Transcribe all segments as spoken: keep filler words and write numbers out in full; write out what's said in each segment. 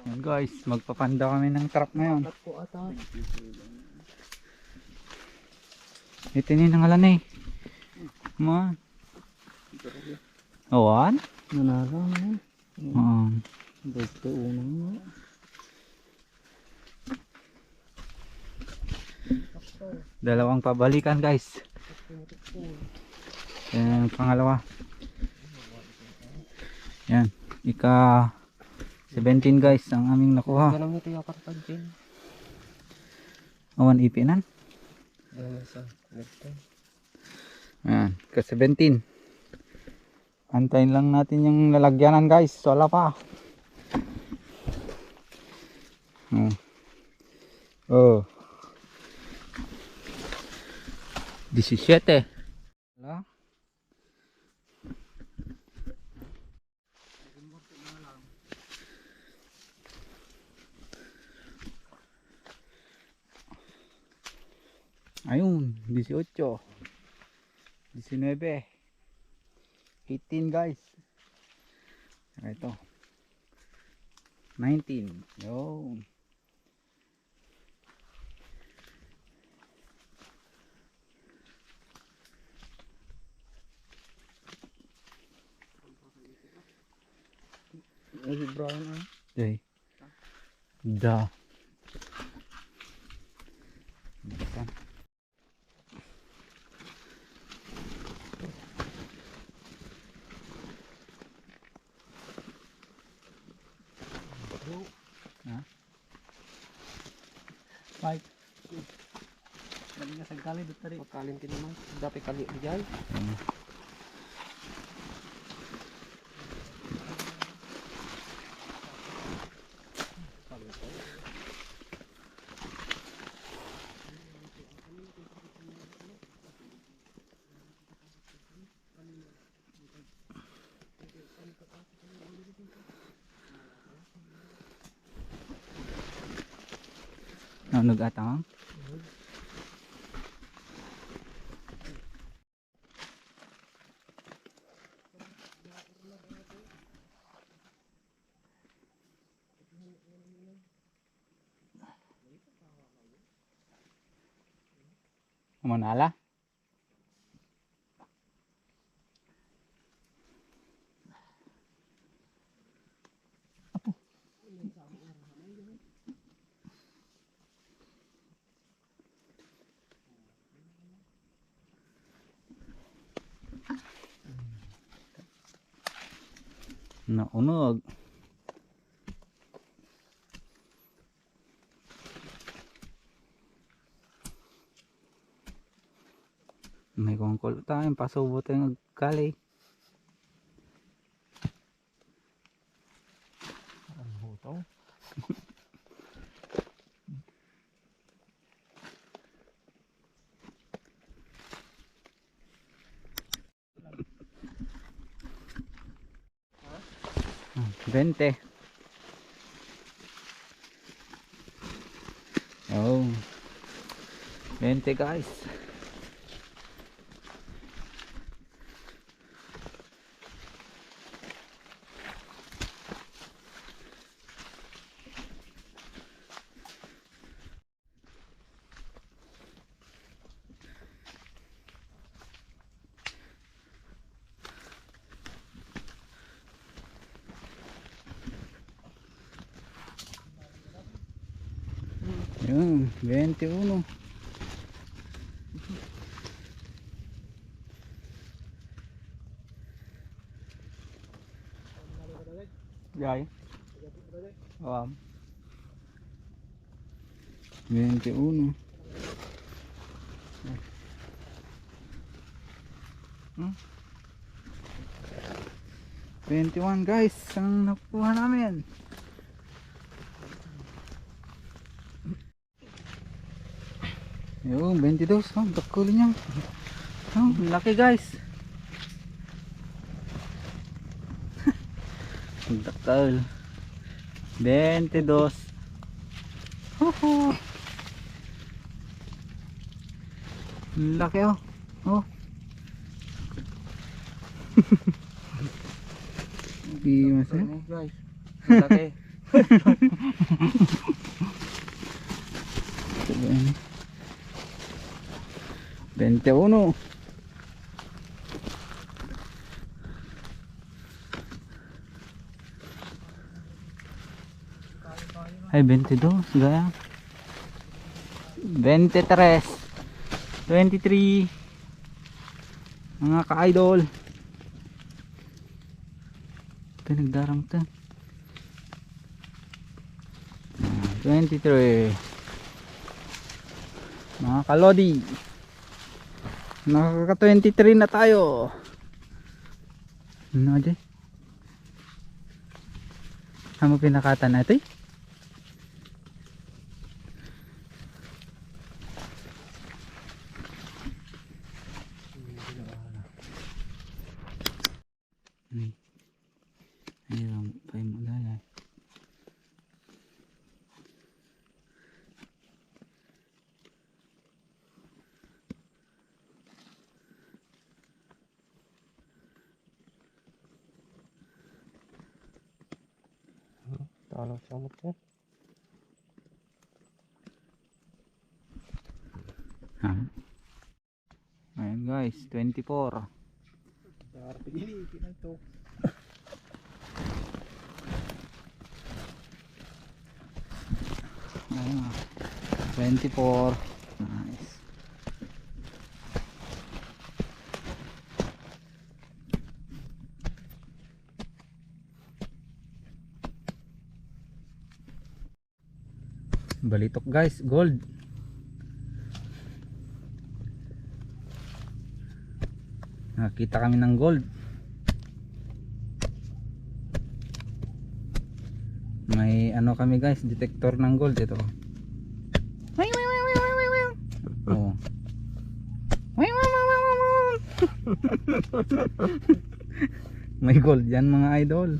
Yan guys, magpapanda kami ng trap ngayon. Tatlo ata. Ito ni nangalan eh. Ma. Awan? Nanalo na yun. Oo. Dito unang nga. Dalawang pabalikan guys. Yan, pangalawa. Yan, ika seventeen guys ang aming nakuha. Ganun ito yung kartag din. Awan ipinan. Ganun sa left hand. Ayan, ka seventeen. Antayin lang natin yung lalagyanan guys. Wala pa. Oh. Oh. Disisyete. Wala. Ayun, disiotso. Disinebe. Eighteen guys. Ito. Nineteen. Yun. Ay, si Brian, ah. Okay. Da. Ha? Mike. Lagi ka sagkali, Doktor. Pagkalin ka naman. Dapat kali di dyan. Hmm. Naunog ata, ma'am. Manala? Naunog. May kongkol tayo, pasubo tayo agkali. Ang hutaw. Bente. Oh. Bente, guys. Yun, twenty-one. Jay. Awam. Twenty-one. Hmm? Twenty-one, guys, ang nakuha namin. Yung twenty-two, oh, dakkel niya. Oh, laki, guys. Dakkel. Twenty-two. Huhu. Laki, oh. Oh. Di masaya. Guys. Laki. Bente uno. Ay, bente dos, gaya. Bente tres, twenty-three. Mga ka-idol. Pinagdarang to. Ah, twenty-three. Mga kalodi. Nakaka twenty-three na tayo. Ano, Jay? Amo pinakatan natin? Hmm. Ayun, pay mo dala. Talo siya mo to. Ha? Ayan guys, twenty-four. Pinili, pinantok. Ayan, twenty-four. Nice. Balitok guys, gold. Nakita kami ng gold. May ano kami guys, detector ng gold ito. Oh. May gold yan, mga idol.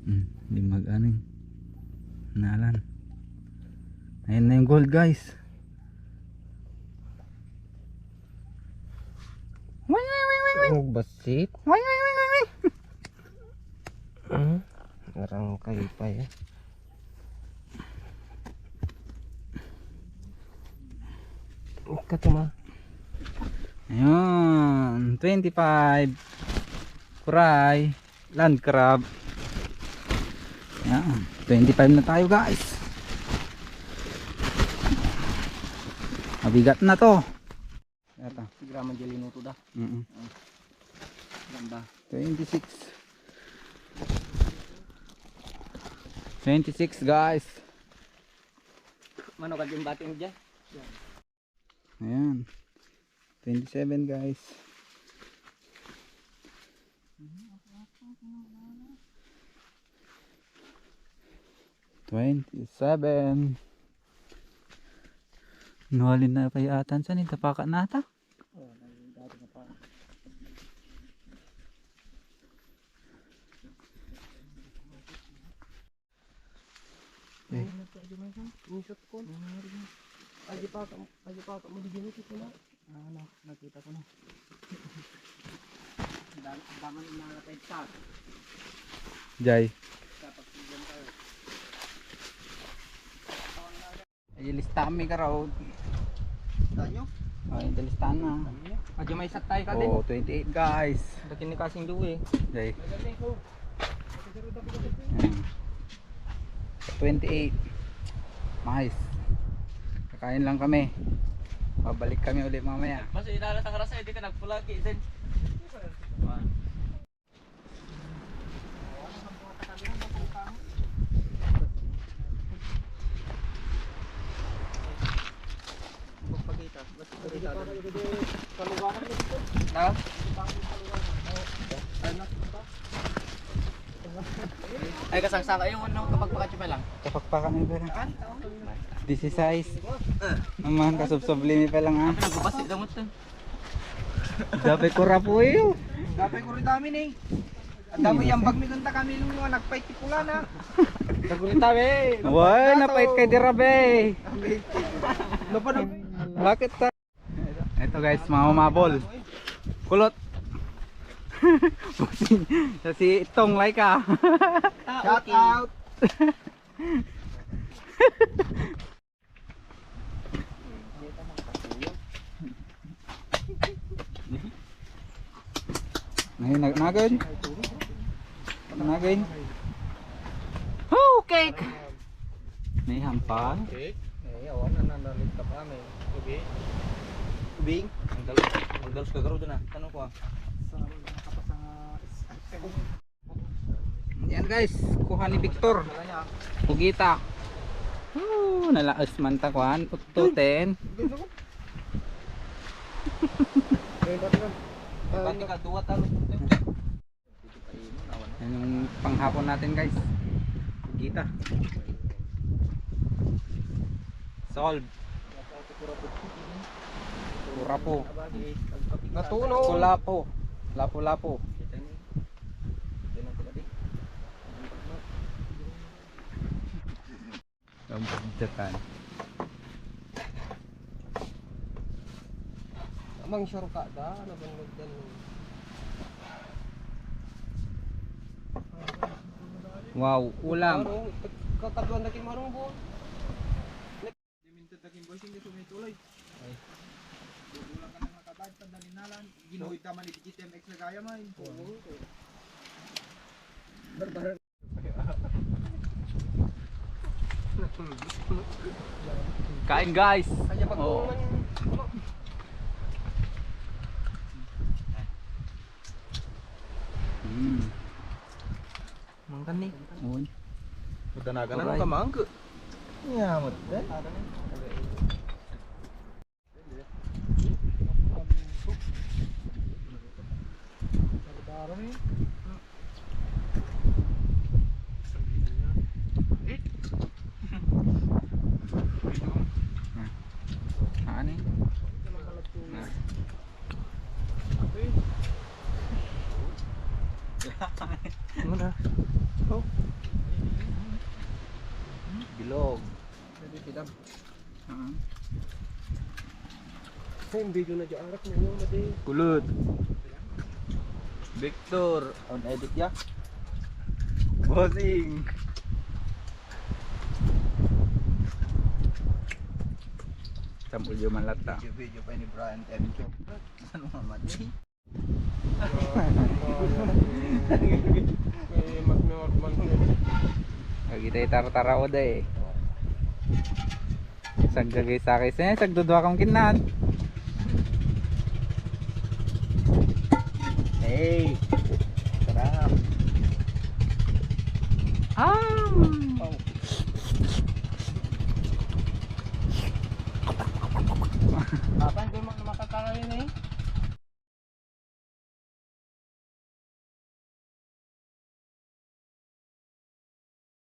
Hmm, di mag-aning nalan. Ayan na yung gold, guys. Ang basit. Hmm, arang kayo pa eh. Katuma. Ayan, twenty-five. Kuray, land crab. Ayan, twenty-five na tayo, guys. Mabigat na to. Ata. Graman di linuto da. Mm-mm. Ganda. Twenty-six. Twenty-six, guys. Mano ka din bating dyan? Ayan. Twenty-seven, guys. Twenty-seven. Nuhalin na pa yata. Saan yung tapakan nata? Eh. Misot ko. Aji pa ka, aji pa ka mo di gini ko na. Ah, na, nakita ko na. Dam-, daman na napay sa. Jay. Kapag season tayo. Ay, lista kami ka raw. Tanyo? Ay, lista na. Aja may isat tayo ka din. Oh, twenty-eight, guys. Dakin ni kasing duwe. Jay. Ayan. Twenty-eight. Mais. Kakain lang kami. Babalik kami ulit mamaya. Mas inalas ang rasa, hindi ka nagpulagi din. Na? Ano? Ay, kasangsang. Ay, yung ano, kapagpakatyo pa lang. Kapagpakan na pera. Disisais. Naman, kasubsob limi pa lang, ha? Ano, nagpapasi, damot to. Dapat ko rapuyo. Dapat ko rin dami ni. Ang dami yung bag mi kanta kami nung mga nagpait ti pula na. Nagulita, be. Wala, napait kay Dirabe. Ano pa na? Bakit ta? Ito guys, mga umabol. Kulot. Bossing, sa si Tong Laika. Shout out. Ngayon, nag-, nagin. Nagin. Oh, cake. May hampa. Okay. Eh, awan na, nanalit ka pa, may. Okay. Ubing. Ang dalos, ang dalos ka garo dun, ah. Tanong ko, ah. Yan, guys, kuha ni Victor. Kugita. Oh, nalaas man ta kuan. Utto ten. Pati ka, duwa talo. Yan yung panghapon natin, guys. Kugita. Solve. Kurapo. Natuno. Kulapo. Lapu-lapu. Ang pagdatan. Amang shortcut da, ano bang nagdan? Wow, ulam. Ano, kakaduan na kin marong buwan. Diminted na kin boys, hindi sumituloy. Ay. Bubulang ka na nga kabad, tanda ni Nalan. Ginuhit naman ni D J T M X na gaya man. Oo. Kain, guys. Kanya pag Oo. Ano? Mm. Mangkan ni. Uy. Madanagan na Aray. Kamangka. Iya, mo, eh. Ano eh? Ano na? Oh. Bilog. Pwede silang. Ah. Ay, yung video na dyan, arak na yun, mati. Kulot. Victor. On edit ya. Bossing. Samulyo man latta. Video, video pa ni Brian M. Ano nga, mati? Eh, mas may orban ko. Lagi tayo tartaraod eh. Saggagay sa akin. Saan sagdudwa kong kinan? Hey.